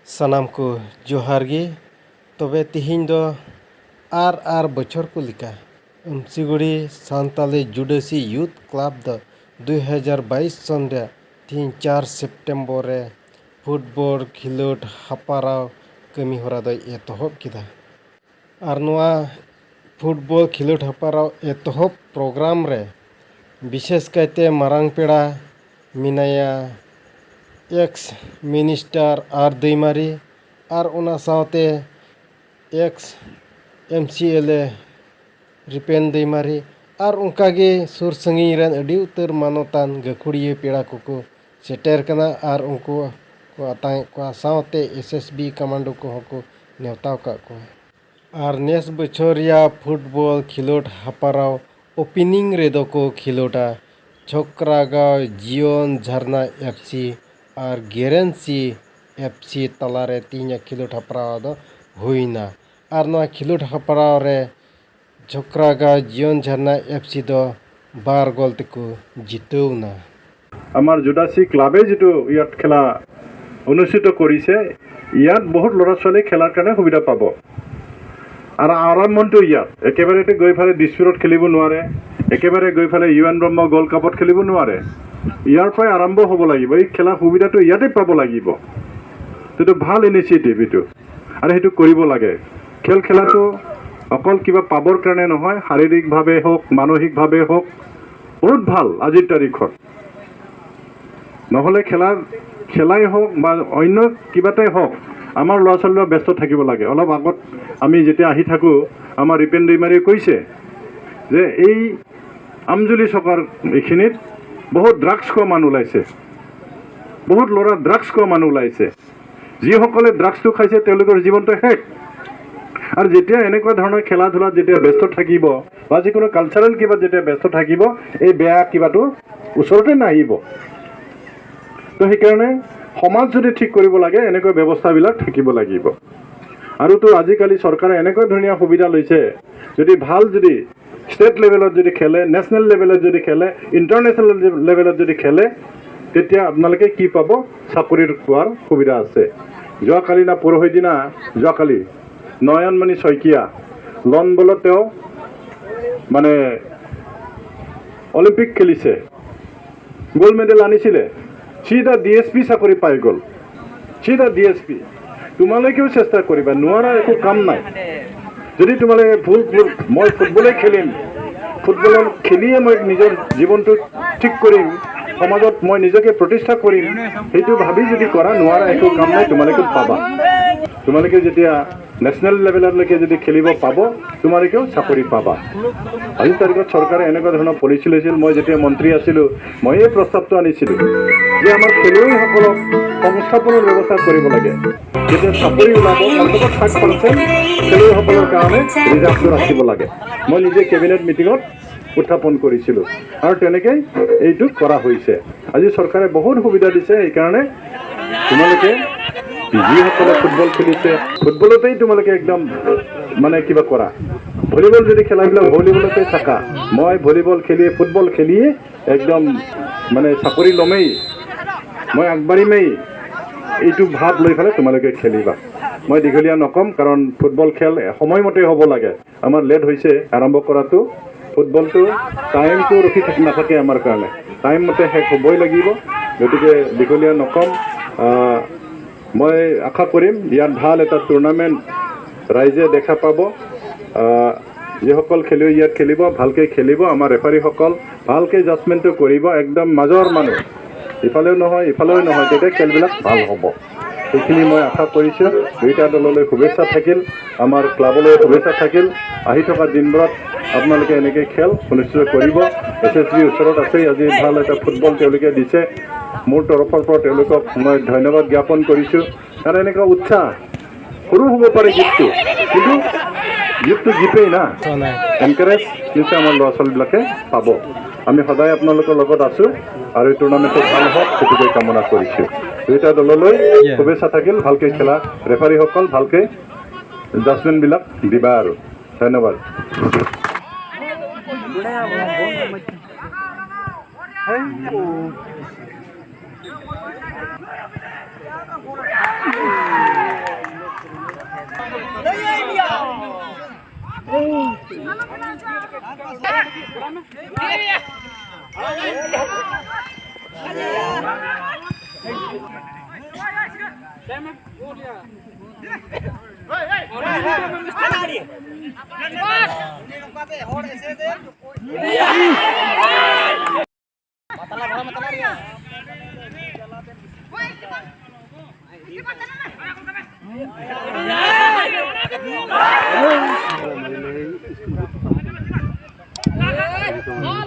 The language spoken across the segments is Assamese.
ᱥᱟᱱᱟᱢ ᱠᱚ ᱡᱚᱦᱟᱨ ᱜᱮ। ᱛᱚᱵᱮ ᱛᱤᱦᱤᱧ ᱫᱚ ᱟᱨ ᱟᱨ ᱵᱚᱪᱷᱚᱨ ᱠᱚ ᱞᱮᱠᱟ ᱟᱢᱥᱤᱜᱩᱲᱤ ᱥᱟᱱᱛᱟᱞᱤ ᱡᱩᱰᱟᱹᱥᱤ ᱭᱩᱛᱷ ᱠᱞᱟᱵᱽ ᱫᱚ 2022 ᱥᱚᱱ ᱨᱮ ᱛᱤᱦᱤᱧ 4 ᱥᱮᱯᱴᱮᱢᱵᱚᱨ ᱨᱮ ᱯᱷᱩᱴᱵᱚᱞ ᱠᱷᱮᱞᱳᱰ ᱦᱮᱯᱨᱟᱣ ᱠᱟᱹᱢᱤ ᱦᱚᱨᱟ ᱫᱚᱭ ᱮᱛᱚᱦᱚᱵ ᱠᱮᱫᱟ। ᱟᱨ ᱱᱚᱣᱟ ᱯᱷᱩᱴᱵᱚᱞ ᱠᱷᱮᱞᱳᱰ ᱦᱮᱯᱨᱟᱣ ᱮᱛᱚᱦᱚᱵ ᱯᱨᱳᱜᱨᱟᱢ ᱨᱮ ᱵᱤᱥᱮᱥ ᱠᱟᱭᱛᱮ ᱢᱟᱨᱟᱝ ᱯᱮᱲᱟ ᱢᱮᱱᱟᱭᱟ ᱮᱠᱥ ᱢᱤᱱᱤᱥᱴᱟᱨ ᱟᱨ ᱫᱟᱹᱭᱢᱟᱨᱤ ᱟᱨ ᱚᱱᱟ ᱥᱟᱶᱛᱮ ᱮᱠᱥ MCLA ᱨᱤᱯᱮᱱ ᱫᱟᱹᱭᱢᱟᱨᱤ ᱟᱨ ᱚᱱᱠᱟᱜᱮ ᱥᱩᱨ ᱥᱟᱺᱜᱤᱧ ᱨᱮᱱ ᱟᱹᱰᱤ ᱩᱛᱟᱹᱨ ᱢᱟᱱᱚᱛᱟᱱ ᱜᱟᱹᱠᱷᱩᱲᱤᱭᱟᱹ ᱯᱮᱲᱟ ᱠᱚᱠᱚ ᱥᱮᱴᱮᱨ ᱠᱟᱱᱟ ᱟᱨ ᱩᱱᱠᱩ ᱠᱚ ᱟᱛᱟᱝᱮᱫ ᱠᱚᱣᱟ, ᱥᱟᱶᱛᱮ SSB commando ᱠᱚᱦᱚᱸ ᱠᱚ ᱱᱮᱣᱛᱟ ᱟᱠᱟᱫ ᱠᱚᱣᱟ। ᱟᱨ ᱱᱮᱥ ᱵᱚᱪᱷᱚᱨ ᱨᱮᱭᱟᱜ ᱯᱷᱩᱴᱵᱚᱞ ᱠᱷᱮᱞᱳᱰ ᱦᱮᱯᱨᱟᱣ ᱳᱯᱮᱱᱤᱝ ᱨᱮᱫᱚ ᱠᱚ ᱠᱷᱮᱞᱳᱰᱟ ᱪᱷᱚᱠᱨᱟᱜᱟᱸᱣ ᱡᱤᱭᱚᱱ ᱡᱷᱟᱨᱱᱟ FC ᱟᱨ ᱜᱮᱨᱮᱱᱥᱤ FC ᱛᱟᱞᱟᱨᱮ ᱛᱤᱦᱤᱧᱟᱜ ᱠᱷᱮᱞᱳᱰ ᱦᱮᱯᱨᱟᱣ ᱫᱚ ᱦᱩᱭᱱᱟ। ᱟᱨ ᱱᱚᱣᱟ ᱠᱷᱮᱞᱳᱰ ᱦᱮᱯᱨᱟᱣ ᱨᱮ ᱪᱷᱚᱠᱨᱟᱜᱟᱸᱣ ᱡᱤᱭᱚᱱ ᱡᱷᱟᱨᱱᱟ FC ᱫᱚ 2 ᱜᱳᱞ ᱛᱮᱠᱚ ᱡᱤᱛᱟᱹᱣᱱᱟ। আমাৰ জুডাচি ক্লাবে যিটো ইয়াত খেলা অনুষ্ঠিত কৰিছে, ইয়াত বহুত ল'ৰা ছোৱালী খেলাৰ কাৰণে সুবিধা পাব। আৰু আৰম্ভণিটো ইয়াত একেবাৰেতে গৈ পেলাই দিছপুৰত খেলিব নোৱাৰে, একেবাৰে গৈ পেলাই ইউ এন ব্ৰহ্ম গ'ল্ড কাপত খেলিব নোৱাৰে। ইয়াৰ পৰাই আৰম্ভ হ'ব লাগিব, এই খেলা সুবিধাটো ইয়াতে পাব লাগিব। সেইটো ভাল ইনিচিয়েটিভ এইটো, আৰু সেইটো কৰিব লাগে। খেল খেলাটো অকল কিবা পাবৰ কাৰণে নহয়, শাৰীৰিকভাৱে হওক মানসিকভাৱে হওক বহুত ভাল আজিৰ তাৰিখত। নহ'লে খেলাই হওক বা অন্য কিবাতে হওক, আমাৰ ল'ৰা ছোৱালীবিলাক ব্যস্ত থাকিব লাগে। অলপ আগত আমি যেতিয়া আহি থাকোঁ, আমাৰ ৰিপেন দৈমাৰীয়ে কৈছে যে এই আমজুলি চকাৰ এইখিনিত বহুত ড্ৰাগছ খোৱা মানুহ ওলাইছে, বহুত ল'ৰা ড্ৰাগছ খোৱা মানুহ ওলাইছে। যিসকলে ড্ৰাগছটো খাইছে তেওঁলোকৰ জীৱনটো শেষ। আৰু যেতিয়া এনেকুৱা ধৰণৰ খেলা ধূলাত যেতিয়া ব্যস্ত থাকিব বা যিকোনো কালচাৰেল কিবা যেতিয়া ব্যস্ত থাকিব, এই বেয়া কিবাটো ওচৰতে নাহিব। তো সেইকাৰণে সমাজ যদি ঠিক কৰিব লাগে, এনেকুৱা ব্যৱস্থাবিলাক থাকিব লাগিব। আৰুতো আজিকালি চৰকাৰে এনেকুৱা ধুনীয়া সুবিধা লৈছে, যদি ভাল যদি ষ্টেট লেভেলত যদি খেলে, নেশ্যনেল লেভেলত যদি খেলে, ইণ্টাৰনেশ্যনেল লেভেলত যদি খেলে, তেতিয়া আপোনালোকে কি পাব, চাকৰিৰ পোৱাৰ সুবিধা আছে। যোৱাকালি না পৰহি দিনা, যোৱাকালি নয়নমণি শইকীয়া লন বলত তেওঁ মানে অলিম্পিক খেলিছে, গ'ল্ড মেডেল আনিছিলে, চিধা DSP চাকৰি পাই গ'ল, চিধা DSP। তোমালোকেও চেষ্টা কৰিবা, নোৱাৰা একো কাম নাই। যদি তোমালোকে ভুল, মই ফুটবলেই খেলিম, ফুটবলৰ খেলিয়ে মই নিজৰ জীৱনটো ঠিক কৰিম, সমাজত মই নিজকে প্ৰতিষ্ঠা কৰিম, সেইটো ভাবি যদি কৰা, নোৱাৰা একো কাম নাই, তোমালোকে পাবা। তোমালোকে যেতিয়া নেশ্যনেল লেভেললৈকে যদি খেলিব পাব, তোমালোকেও চাকৰি পাবা। আজিৰ তাৰিখত চৰকাৰে এনেকুৱা ধৰণৰ পলিচি লৈছিল। মই যেতিয়া মন্ত্ৰী আছিলোঁ, মই এই প্ৰস্তাৱটো আনিছিলোঁ যে আমাৰ খেলুৱৈসকলক সংস্থাপনৰ ব্যৱস্থা কৰিব লাগে। যেতিয়া চাকৰি ওলাব, অন্ততঃ 5% খেলুৱৈসকলৰ কাৰণে ৰিজাৰ্ভটো ৰাখিব লাগে। মই নিজে কেবিনেট মিটিঙত উত্থাপন কৰিছিলোঁ আৰু তেনেকৈ এইটো কৰা হৈছে। আজি চৰকাৰে বহুত সুবিধা দিছে। সেইকাৰণে তোমালোকে যিসকলে ফুটবল খেলিছে, ফুটবলতেই তোমালোকে একদম মানে কিবা কৰা। ভলীবল যদি খেলাবিলাক ভলীবলতে থাকা। মই ভলীবল খেলি, ফুটবল খেলিয়ে একদম মানে চাকৰি ল'মেই, মই আগবাঢ়িমেই, এইটো ভাৱ লৈ পেলাই তোমালোকে খেলিবা। মই দীঘলীয়া নক'ম, কাৰণ ফুটবল খেল সময়মতে হ'ব লাগে। আমাৰ লেট হৈছে আৰম্ভ কৰাটো। ফুটবলটো টাইমটো ৰখি থাকি নাথাকে আমাৰ কাৰণে, টাইম মতে শেষ হ'বই লাগিব। গতিকে দীঘলীয়া নক'ম। মই আশা কৰিম ইয়াত ভাল এটা টুৰ্ণামেণ্ট ৰাইজে দেখা পাব। যিসকল খেলুৱৈ ইয়াত খেলিব, ভালকৈ খেলিব। আমাৰ ৰেফাৰীসকল ভালকৈ জাজমেণ্টটো কৰিব, একদম মাজৰ মানুহ, ইফালেও নহয় ইফালেও নহয়, তেতিয়া খেলবিলাক ভাল হ'ব। সেইখিনি মই আশা কৰিছোঁ। দুয়োটা দললৈ শুভেচ্ছা থাকিল, আমাৰ ক্লাবলৈ শুভেচ্ছা থাকিল। আহি থকা দিনবোৰত আপোনালোকে এনেকৈ খেল অনুষ্ঠিত কৰিব। SSB ওচৰত আছেই, আজি ভাল এটা ফুটবল তেওঁলোকে দিছে। মোৰ তৰফৰ পৰা তেওঁলোকক মই ধন্যবাদ জ্ঞাপন কৰিছোঁ। কাৰণ এনেকুৱা উৎসাহ সৰু হ'ব পাৰে গীতটো, কিন্তু গীতটো গীতেই না, এনকাৰেজ নিশ্চয় আমাৰ ল'ৰা ছোৱালীবিলাকে পাব। আমি সদায় আপোনালোকৰ লগত আছোঁ আৰু এই টুৰ্ণামেণ্টটো ভাল হওক সেইটোকে কামনা কৰিছোঁ। দুয়োটা দললৈ শুভেচ্ছা থাকিল। ভালকৈ খেলা, ৰেফাৰীসকল ভালকৈ জাজমেণ্টবিলাক দিবা আৰু ধন্যবাদ। Thank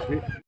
you.